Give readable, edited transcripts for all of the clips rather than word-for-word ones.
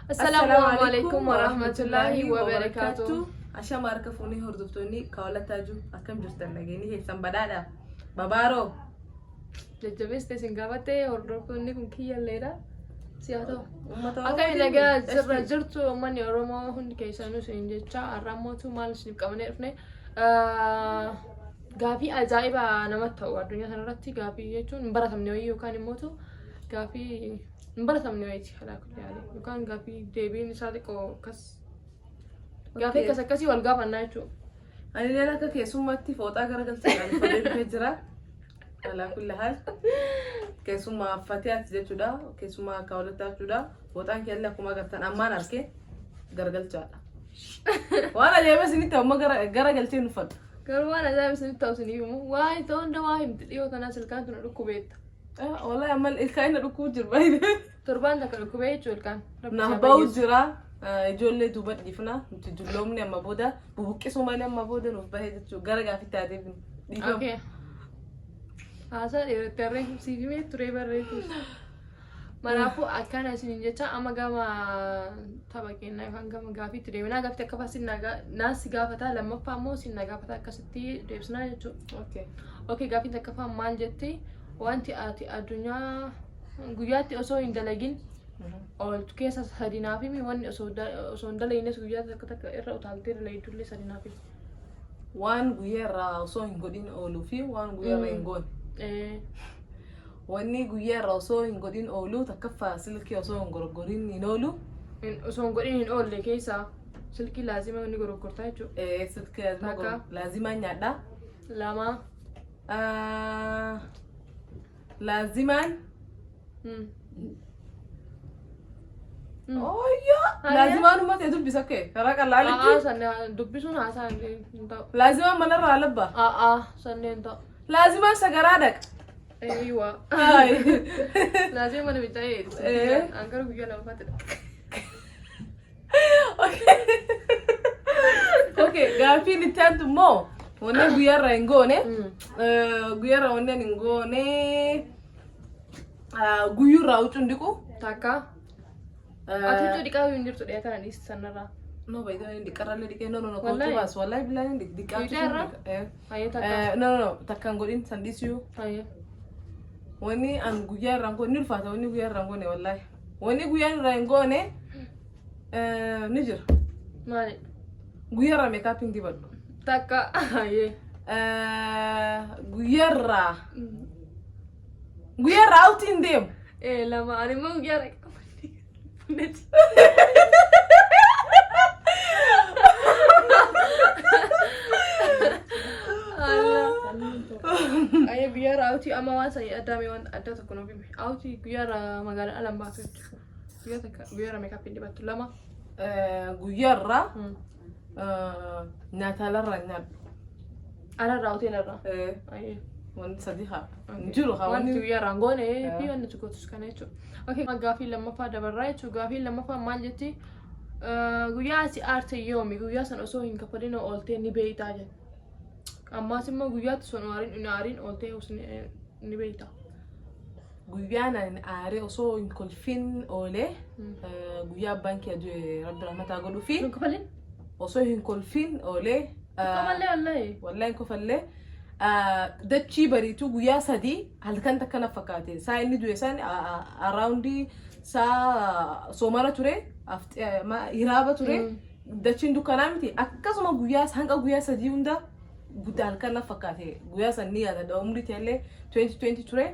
Assalaamu alaikum warahmatullahi wabarakaatuh. Ashama harka fuunee hordoftoonni kaawwalattaa jiru akkam jirtan nageenyi keessan badhaadha. Babaaroo. Jajjabeessite isin gaafatte hordoftoonni kun kiyyalleedha. Si haa ta'u. Uummata Akka Oromootiin nagaa sirra dhasti. jirtu uummanni Oromoo hundi keessanuu isin jecha har'a mootu maal isiniif qabnee dhufne gaafii ajaa'iba namatti ta'u addunyaa kanarratti gaafii jechuun hin baratamne wayii yookaan immootu gaafii hin baratamne wayiiti alaa kulli haali yookaan gaafii deebiin isaa xiqqoo akkas gaafii akkas akkasii wal gaafannaa jechuudha. Ani illee akka keessummaatti fooxaa garagalchee uffadhee dhufee jira. Alaa kulli haal. Keessummaa Fatiyaati jechuudha. Keessummaa kaawwalattaa jechuudha. Fooxaan keenya akkuma agartan ammaan arke garagalchaadha. Waan ajaa'iba isinitti amma garagalchee hin uffadhu. Garuu waan ajaa'iba isinitti ta'u isiniif himu waa ta'u hunda waa himti dhiyoo tanaa silkaan tuna dhukkubeetta. Wallahi amma ilkaan na dhukkubuu jira baay'ee. Torbaan takka dhukkubee jechuudha ilkaan. Rabbi Naaf isaa ba'u fayyisu. jira. Ijoollee duuba dhiifna. Nuti dulloomne amma booda bubuqqisuu malee amma booda nuuf bahee jechuudha. Gara gaafitti haa deebinu. Dhiifama. Okay. Haasaa dheeratte harree siif himee turee barreessuus. Manaafuu akkana isiniin jecha amma gama tapha keenyaa yookaan gama gaafiitti deemnaa gaafitti akka fasin naas si gaafata lammaffaa immoo sin na gaafata akkasitti deebisnaa jechuudha. Okay. Okay, gaafiin takkaffaa maal jetti? Wanti ati addunyaa guyyaatti osoo hin dalagin ooltu keessa sadi naaf himi wanni osoo osoo hin dalagines guyyaa takka takka irra utaaltee dalagdullee sadi naaf himi. Waan guyyaa irraa osoo hin godhin ooluu fi waan guyyaa irraa hin goone. Wanni guyyaa irraa osoo hin godhin oolu takkaffaa silkii osoo hin gorgorin hin oolu. Osoo hin godhin hin oolle keessaa silkii laazima ni goroggortaa jechuudha. Silkii laazima Takka. Laazimaan nyaadha. Lama. Laazimaan. Ooyyaa! Hayya. Laazimaan uummata dubbisa kee karaa A'aa qallaalitti. sanne dubbisuun haasaa hin ta'u. Laazimaan manarraa labba. A'aa sanne hin ta'u. Laazimaan sagaraa dhaqa. Eeywa. Haay. Laazima mana bittaa Eh. An garuu guyyaa lamaffaatti dhaqa. Okay, gaaffiin itti aantu immoo wanneen guyyaarraa hin goone. Guyyaarraa wanneen hin goone guyyuurraa huccuu hin dhiqu. Takka. Ati huccuu dhiqaa hin jirtu dhiyaa kana dhiisti sanarraa. No, by the way, dhiqarrallee dhiqee no no no Wallahi. kootu baas wallahi billahi dhiqaa Dhiqaa irraa? Hayyee takka. No no no takka hin godhin san dhiisuu. Hayyee. Wanni an guyyaa irraa hin goone ni ulfaata wanni guyyaa irraa hin goone wallahi. Wanni guyyaa irraa hin goone ni jira. Maali? Guyyaa irraa makeup hin dibadhu. Takka. Hayyee. Guyyaa irraa guyyaa irraa outii hin deemu. Ee lama ani immoo guyyaa dhaqa. Ayyee guyyaa irraa outii amma waan sanii addaa mee waan addaa tokko nuuf himi. Outii guyyaa irraa magaalaa alan baatu jechuudha. Guyyaa takka guyyaa irraa makeup hin dibattu lama. Guyyaa irraa nyaata alarraa hin nyaadhu. Alarraa hoteelarraa. Ayyee. Wanti sadi haa. Hin jiru haa Wanti wanni. guyyaa irraa hin goone fi wanti tokkotus kana jechuudha. Okay, gaafii lammaffaa dabarraa jechuudha. Gaafii lammaffaa maal jetti? Guyyaa ati aarte yoomi? Guyyaa san osoo hin kafalin ooltee ni beeytaa jedha. Ammaas immoo guyyaatti sun aariin hin aariin ooltee ni beeytaa. Guyyaan ani aaree osoo hin kolfin oolee guyyaa abbaan kee du'e rabbi rahmataa godhuu fi Hin kafalin? osoo hin kolfin oolee. Xiqqoo wallahi. Wallahi hin kofallee. Dachii bariituu guyyaa 3 halkan takka na fakkaate. Saa inni du'e san around saa soomana ture hiraaba ture. Dachiin dukkanaa miti akkasuma guyyaa hanga guyyaa 3 hunda guddaa halkan na fakkaate. Guyyaa san ni yaadadha umrii ta'ellee 2020 ture.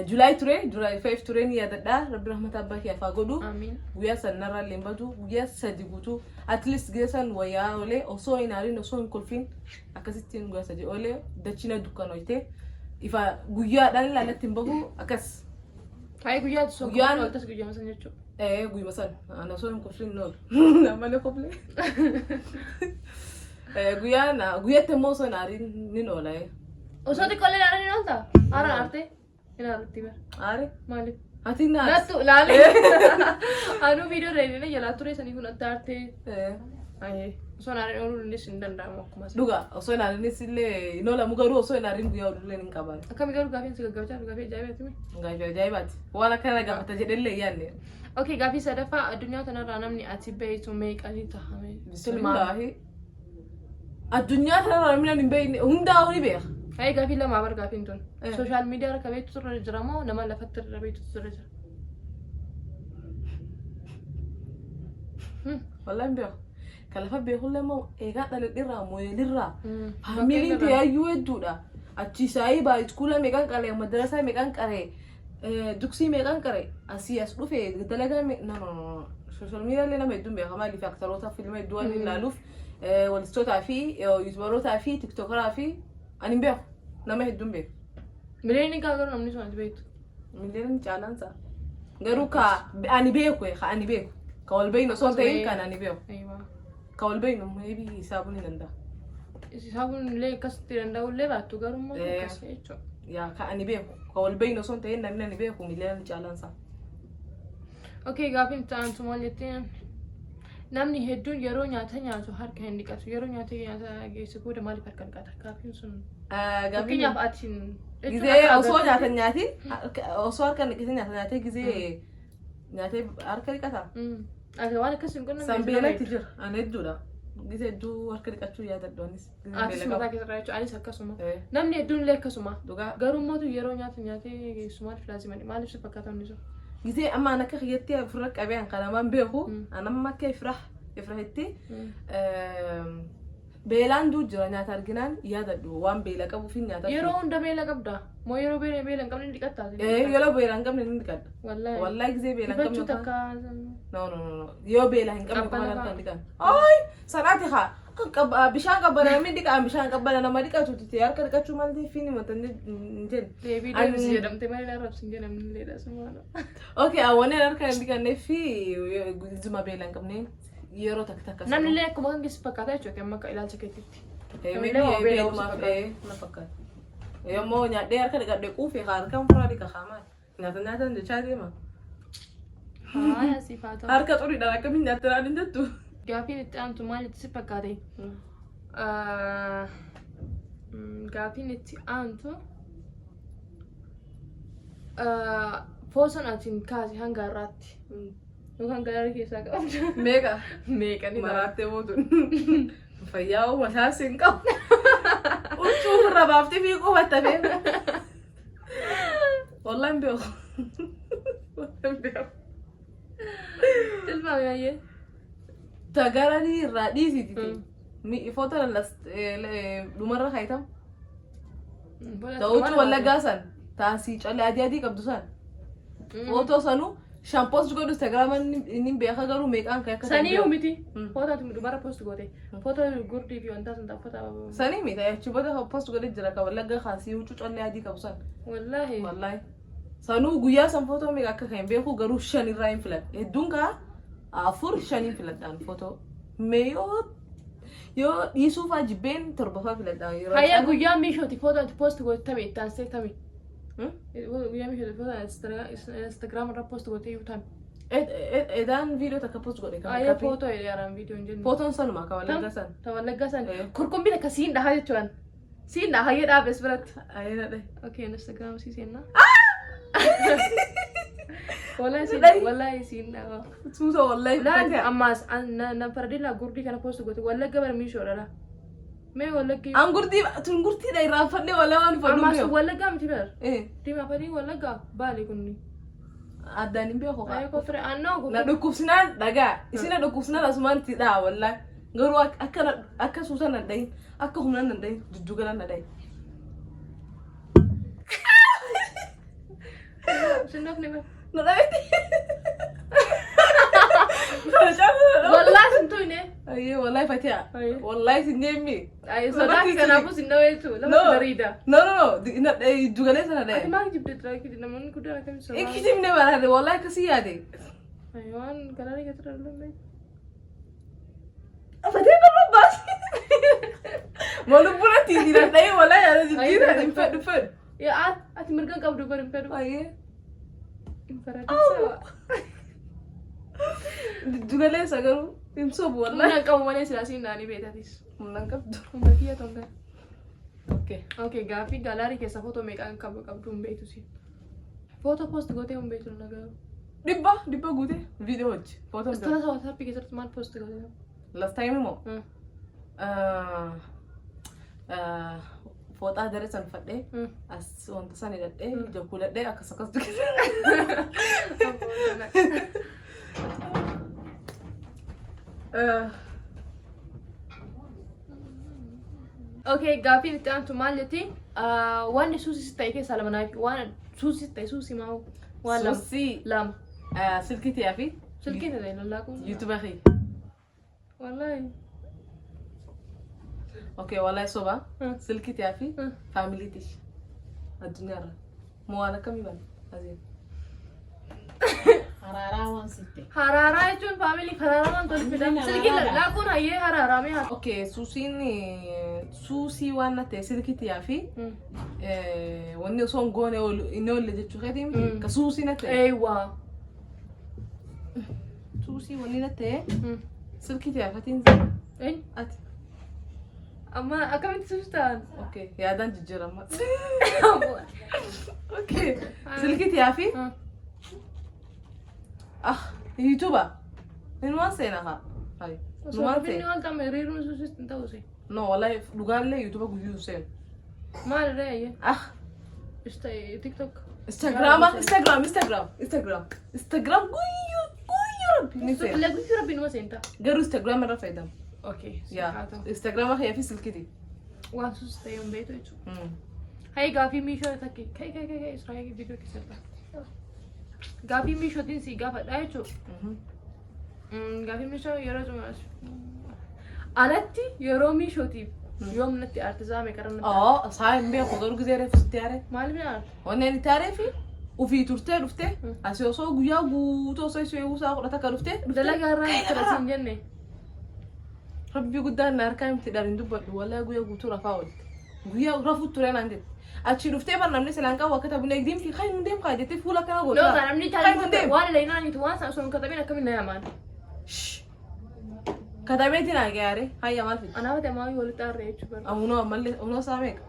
July ture, July 5 ture ni yaadadha. Rabbi rahmata abbaa kee afaa godhu. Amiin. Guyyaa san narraa illee hin badu. Guyyaa 3 guutuu at least guyyaa san wayyaa oolee osoo hin aarin osoo hin kolfin akkasittiin guyyaa 3 oolee dachina dukkanoyte ifa guyyaadhaan ilaalatti hin bahu akkas. Hayi guyyaa osoo Guyyaan- kafalin ooltes guyyaa san jechuudha. Guyyuma san ani osoo hin kolfin hin oolu. Malee koflee. Guyyaan guyyaatti immoo osoo hin aarin nin oola. Osoo xiqqoollee aarin hin ooltaa? Aara aartee? Hin aarti bara. Aare? Maaliif? Ati naas. Nattu laale. Anuu viidiyoo irra illee jalaa ture sanii kun natti aartee. Ayee. Osoo hin aarin ooluunis hin danda'amu akkuma sana. Dhuga, osoo hin aarinis illee hin oolamu, garuu osoo hin aarin guyyaa oolullee hin qaban. Akkami garuu gaafiin si gaggabachaa gaafii ajaa'ibaati mi? Gaafii ajaa'ibaati. Waan akkana gaafata jedhellee hin yaadne. Okay, gaafii sadaffaa, addunyaa tanarraa namni ati beektu meeqa ni tahame? Bismillaahi. Addunyaa tanarraa namni ani hin beekne hundaa'uu ni beeka. Hayi, gaafii lamaa bar gaafiin tun. Social media irra ka beektu irra jira moo nama lafatti irra beektu irra jira? Wallahi hin beeku. Kan lafa beekullee immoo eegaa dhaladhirraa mooyelirraa faamiliin ta'eeyyuu hedduudha. Achi saayii baay'iskuula meeqan qaree, madarasaa meeqan qaree, duksii meeqan qaree, asii as dhufe dalagaa nama social media illee nama hedduun beeka. Maaliif, aktaroota fiilma hedduu waan ilaaluuf, walistootaa fi yuutubarootaa fi tiktookaraa fi ani hin beeku, nama hedduun beeku. Miliyoonni kaa garuu namni sun ati beektu. Miliyoonni caalaan isaa. Garuu ka ani beeku, ka ani beeku, ka wal beeknu osoo hin ta'in kan ani beeku. Ayiwaa. Ka wal beeknu maybe hisaabuun ni danda'a. Hisaabuun illee akkasitti danda'u illee baattu, garuu immoo akkas jechuudha. Yaa, ka ani beeku, ka wal beeknu osoo hin ta'in namni ani beeku miliyoonni caalaan isaa. Okay, gaafiin itti aantu maal jettee? Namni hedduun yeroo nyaata nyaatu harka hin dhiqatu. Yeroo nyaata nyaata geesse booda maaliif harka dhiqata? Gaafiin sun. Fakkeenyaaf ati Gizee osoo nyaata nyaatiin, osoo harka hin dhiqatin nyaata nyaatee, gizee nyaatee harka dhiqata. Ati waan akkas hin qunnamne. Sanbeelatti jira. Ani hedduudha. Gizee hedduu harka dhiqachuu yaadadhu anis. Gizee Atis beela mataa qaba. keessa jechuudha. Anis akkasuma. Namni hedduun illee akkasuma. Dhugaa. Garuu immoo yeroo nyaata nyaatee geessu maaliif laazima? Maaliif si fakkaata inni sun? Gizee amma an akka kiyyatti ofirra qabee an kanamaan beeku, an amma akka ifrah ifrahitti beelaan duu jira, nyaata arginaan yaadadhu waan beela qabuuf hin nyaata. Yeroo hunda beela qabda. Moo yeroo beela hin qabne ni dhiqattaa? Yeroo beela hin qabne ni dhiqadha. Wallaahi. Wallahi, gizee beela hin qabne. Dibachuu takka. No, no, no, no. Yoo beela hin qabne Qabbana qofa harka fa'a. hin dhiqan. Ay, sanaati haa. Bishaan qabbana namni dhiqan, bishaan qabbana nama dhiqatu tite harka dhiqachuu maal ta'eef hin himatan hin jenne. Deebii deebisi jedhamte malee arrabsi hin jedhamne illee sumaana. Okay, wanni harka hin dhiqannee fi gizuma beela hin qabne yeroo takka takka. Namni illee akkuma kan keessa fakkaata jechuudha, amma akka ilaalcha keetitti. Namni illee waa beela beelumaaf obsa. Na fakkaata. Yommuu nyaadhee harka dhiqadhee quufee harkaan furaa dhiqa qaamaan. Nyaata nyaatan jechaa deema. Haaya, siif haa ta'u. Harka xuriidhaan akkamiin nyaatte naan hin jettu. Gaafiin itti aantu maalitti si fakkaate? Gaafiin itti aantu foosoon atiin kaase hanga har'aatti yookaan gallery keessaa qabdu Meeqa? meeqa ni ta'a? Maraattee mootuun. Fayyaa uummataa siin qabu. Huccuu ofirra baaftee fiiguu battafee. Wallahi hin beeku. Wallahi hin beeku. Tilmaami baay'ee. Tagaranii irraa dhiisiti. Foto lallas dhumarra kaayitam. Ta'uutu wallaggaa san taasii callee adii adii qabdu san. Footoo sanuu shan post godhu Instagram inni beeka, garuu meeqaan kan akka ta'e hin Saniyyuu beeku. miti. Footoo ati dhumara post goote. Footoo gurdii fi wanta sun uffata. Sanii miti, achi booda post godhe jira, kan wallaggaa kaasii huccuu callee adii qabu san. Wallaahi. Wallaahi. Sanuu guyyaa san footoo meeqa akka kan hin beeku, garuu shan irraa hin filadha. Hedduun kaa afur shan hin filadhaan footoo. Mee yoo dhiisuu faa jibbeen torba faa filadhaan yeroo Hayyaa, caalu. guyyaa miishooti footoo ati post goote tami itti aansee tami? Hmm? Guyyaa miishooti footoo ati Instagram irra post goote iyyuu tami? Edaan viidiyoo takka post godhe kan Ayyee, meekaappii. footoo jedhee viidiyoo hin jennu. Footoon sanuma kan wallaggaa san. Ta wallaggaa san. Eh. Kurkumbiin akka siin dhahaa jechuudhaan. Siin dhahaa hayyee dhaabes biratti. Ayeena dhahe. Okay, Instagram sii seenna. Wallahi siin Dhahi. Wallahi siin dhahaa. Suuta wallahi. Laal, ammaas na faradilla gurdii kana post goote wallagga bara miishoodha la. Mee wallaggi. An gurdii tun gurtiidha irraanfadhee wallahi waan uffadhu Ammaas beeku. Wallaggaa miti bar. Diimaa fadii wallaggaa baali kunni. Addaan hin beeku kaa. Ayyee kofre annoo. Na dhukkubsinaan dhagaa. Isin na dhukkubsinaan asumaan itti dhaha wallahi. Garuu akka suuta na dhahin, akka humna na dhahin, jiddu gala na dhahin. Sinnoofne bar. Na dhabetti. Kana caalaa na dhabe. Wallahi sin tuyne. Ayyee, wallahi fatiha. Ayyee. Wallahi sin deemmi. Ayyee, sodaa kanaafuu sin dhaweetu No. lama bariida. No, no, no. Na jiddu galeessa na Ati dhahe. maal jibde tiraakii namoonni guddaan akkamitti sobaa? Ikkijibne baraade wallahi akkasii yaade. Waan gallery keessa darbe. Fatee narra baasi. Malubburatti jira dhahee wallahi yaada jijjiirra hin fedhu fedhu. Yaa, ati mirga hin qabdu bar, hin fedhu. Ayyee. Hin faradisa. Jiddu galeessa garuu. Hin sobu Humna wallahi. hin qabu malee silaa siin naanii beektatis. Humna hin qabdu. Humna kiyya tonga. Okay. Okay, gaaffii gallery keessa footoo meeqaan qabu qabdu hin beektu siin. Footoo post gootee hin beektu na garuu. 100 guute viidiyoo hojii. Footoo. Story WhatsApp keessatti maal post gootee? Last time immoo. Fooxaa daree san uffadhee as wanta san hidhadhee ija kuuladhee akkas akkas dubbise. Okay, gaaffiin itti aantu maal jetti? Wanni suusis ta'e keessaa lama naaf waan suusis ta'e suusii maa waan lama. Suusii. Lama. Silkii tiyaa fi Silkiin ta'e lallaaquun. YouTube kee. Wallahi. Okay, wallahi soba. Silkii tiyaa fi family tish. Addunyaarra. Moo waan akkamii bana? Aziin. Haraaraa waan sitte. Haraaraa jechuun family haraaraa waan tolu fidan. Silkiin lallaaquun hayyee haraaraamee haa. Okay, suusiin suusii waan na ta'e silkii tiyaa fi wanni osoo hin goone inni oolle jechuu keetii miti. Ka suusii na ta'e. Eewwa. Suusii wanni na ta'e silkii tiyaa fatiin Eenyu? ati. Amma akkamitti suus ta'an? Okay, yaadaan jijjiirama. Okay, silkii tiyaa fi ah YouTube. Inumaan seenaa haa. Hai. Osoo Inumaan finni seena. waan ta'ame hiriiruun suusis hin ta'u si. No, wallahi dhugaallee YouTube guyyuu hin seenu. Maal irree hayyee? Ah, TikTok. Instagram, Instagram, Instagram, Instagram, Instagram guyyuu guyyuu rabbi ni seena. Illee guyyuu rabbi numa seenta. Garuu Instagram irra fayyadamu. Okay. Yaa, Instagram kiyyaa fi silkiiti. Waan suus ta'e hin beektu jechuudha. Hayi gaafii miishoo takki kai kai kai kai Israa'el viidiyoo keessatti. Gaafii miishootiin si gaafadha jechuudha. Gaafii miishoo yeroo xumuras. Alatti yeroo miishootiif yoom natti aartisaa meeqa natti aarte? Oo, saa hin beeku garuu gizee reefu sitti aare. Maal bina aarte? Wanni inni itti aaree fi ufii turtee dhuftee asii osoo guyyaa guutuu osoo isuu eeguu isaa 10 takka dhuftee dhuftee. Dalagaa irraa kana siin jenne. Rabbii guddaan na harkaa miti dhaan hin dubbadhu wallahi guyyaa guutuu rafaa oolte. Guyyaa rafuu ture naan jette. Achii dhuftee bar namni silaan qabu akka taphni eegdiin fi kan hin deemu kaa jettee fuula akkana Noo goota. gaa namni Kan hin challenge deemu. waan ilaalinaa niitu waan sana osoo hin katabin akkamiin na yamaan? Katabeetiin haa gaare hayya maal fidde. Anaaf ati ammaa walitti aarree jechuudha. Amunoo ammallee unoo isaa meeqa?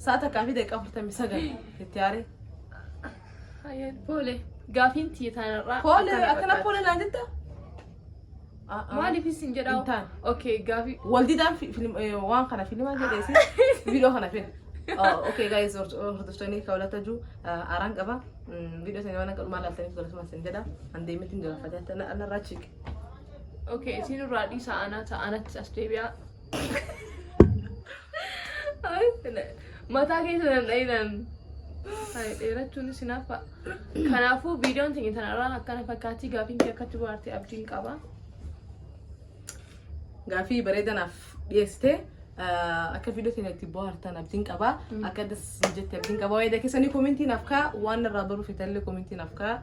Sa'a 1:49 itti aaree. Hayyee poole gaafiin tiyya tanarraa. Poole akkana poole naan jetta? Maaliif isin jedhaa? Hin taane. Okay, gaafii. Waldidaan waan kana filmaa jedheesi viidiyoo kana fil. Okay guys, hordoftoonni kaawwata jiru araan qaba. Viidiyoo sana waan akka dhumaa laaltaniif galatuma isin jedha. An deemeetiin jira fajaatti anarraa chiqe. Okay, isin irraa dhiisa anaa ta'anatti as deebi'aa. Mataa keessa nan dhayinan. Dheerachuun isin hafa. Kanaafuu viidiyoon teenya tanarraa akkana fakkaatti gaafiin kee akkatti bohaarte abdiin qaba. Gaafii bareedanaaf dhiyeessite akka viidiyoo teenya itti bohaartan abdiin qaba. Akka das jette abdiin qaba. Waa'ee keessanii commentii naaf kaa waan irraa baruu feetallee commentii naaf kaa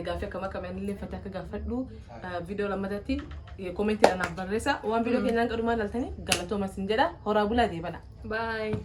gaafii akkam akkamiin illee fate akka gaafadhu viidiyoo lammatatti commentiidhaan naaf barreessa. Waan viidiyoo keenyaan qadumaa laaltanii galatooma isin jedha. Horaa bulaa deebana. Bye.